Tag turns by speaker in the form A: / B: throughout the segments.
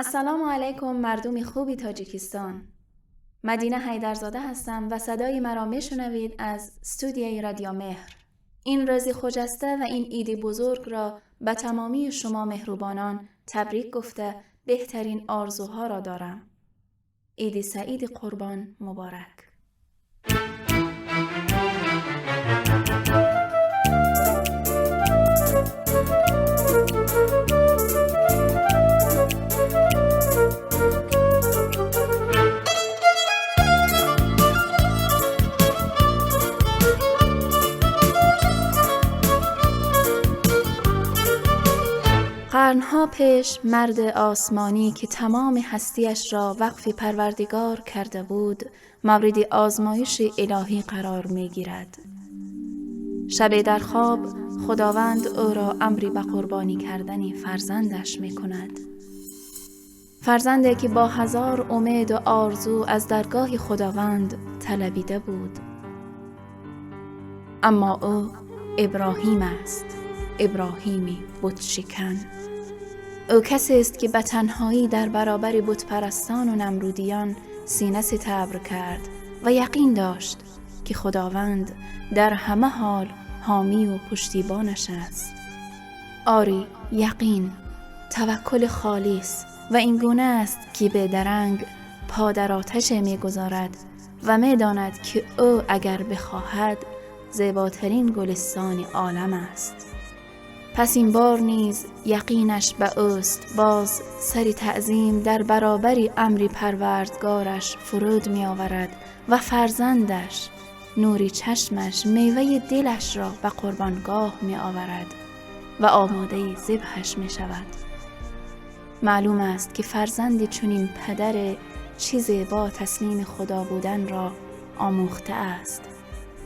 A: Ассалому алайкум, мардуми хуби Тоҷикистон. Мадина Ҳайдарзода ҳастам ва садои маро мешунавед аз студияи Радио Меҳр. Ин рӯзи хуҷаста ва ин иди бузургро ба тамомии шумо меҳрубонон табрик гуфта, беҳтарин орзуҳоро дорам. Иди Саиди Қурбон муборак. قرنها پیش مرد آسمانی که تمام هستیش را وقف پروردگار کرده بود، مورد آزمایش الهی قرار می گیرد. شب در خواب خداوند او را امری به قربانی کردن فرزندش می کند. فرزندی که با هزار امید و آرزو از درگاه خداوند طلبیده بود. اما او ابراهیم است، ابراهیمی بت شکن. او کسی است که به تنهایی در برابر بت پرستان و نمرودیان سینه ستبر کرد و یقین داشت که خداوند در همه حال حامی و پشتیبانش است. آری، یقین، توکل خالص و این گونه است که به درنگ پا در آتش می‌گذارد و می‌داند که او اگر بخواهد زیباترین گلستان عالم است. پس این بار نیز یقینش به اوست، باز سر تعظیم در برابر امر پروردگارش فرود می آورد و فرزندش، نوری چشمش، میوه دلش را به قربانگاه می آورد و آماده ذبحش می شود. معلوم است که فرزند چنین پدر چه زیبا تسلیم خدا بودن را آموخته است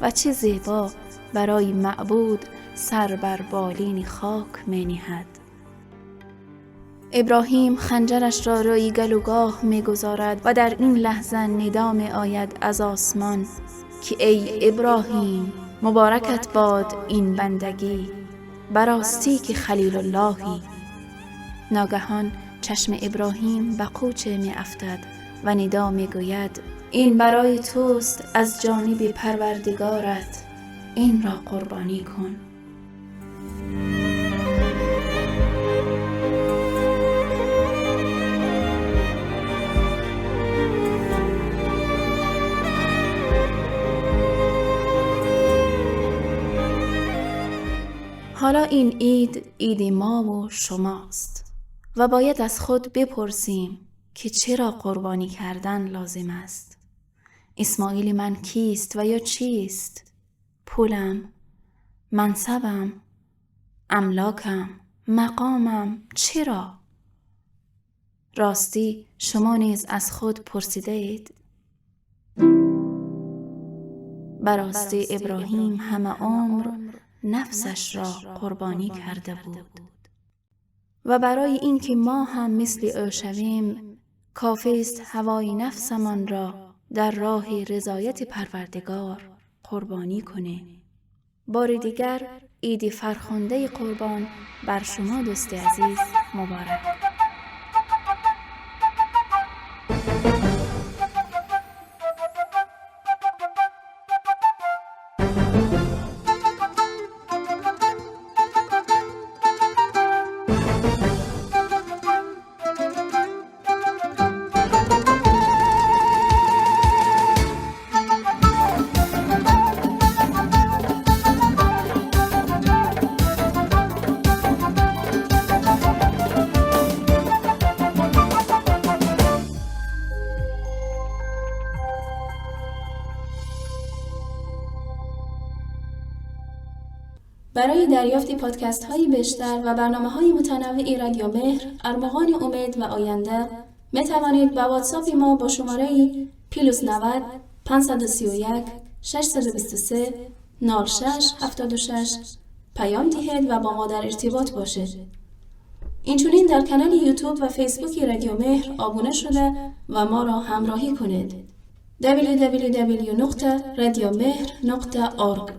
A: و چه زیبا برای معبود سر بر بالین خاک می نهد. ابراهیم خنجرش را روی گلوگاه می گذارد و در این لحظه ندا می آید از آسمان که ای ابراهیم، مبارکت باد این بندگی، براستی که خلیل اللهی. ناگهان چشم ابراهیم به قوچ می افتد و ندا می گوید این برای توست از جانب پروردگارت، این را قربانی کن. حالا این عید، عید ما و شماست و باید از خود بپرسیم که چرا قربانی کردن لازم است. اسماعیل من کیست و یا چیست؟ پولم، منصبم، املاکم، مقامم، چرا؟ راستی شما نیز از خود پرسیده اید؟ براستی ابراهیم همه عمر نفسش را قربانی کرده بود و برای اینکه ما هم مثل او شویم، کافی است هوای نفسمان را در راه رضایت پروردگار قربانی کنیم. بار دیگر عید فرخنده قربان بر شما دوست عزیز مبارک. برای دریافت پادکست های بیشتر و برنامه های متنوع رادیو مهر، ارمغان امید و آینده، می توانید با واتساپ ما با شماره پلس 90 531 623 06 76 پیام دهید و با ما در ارتباط باشید. اینچنین در کانال یوتیوب و فیسبوک رادیو مهر آبونه شده و ما را همراهی کنید. www.radiomehr.org.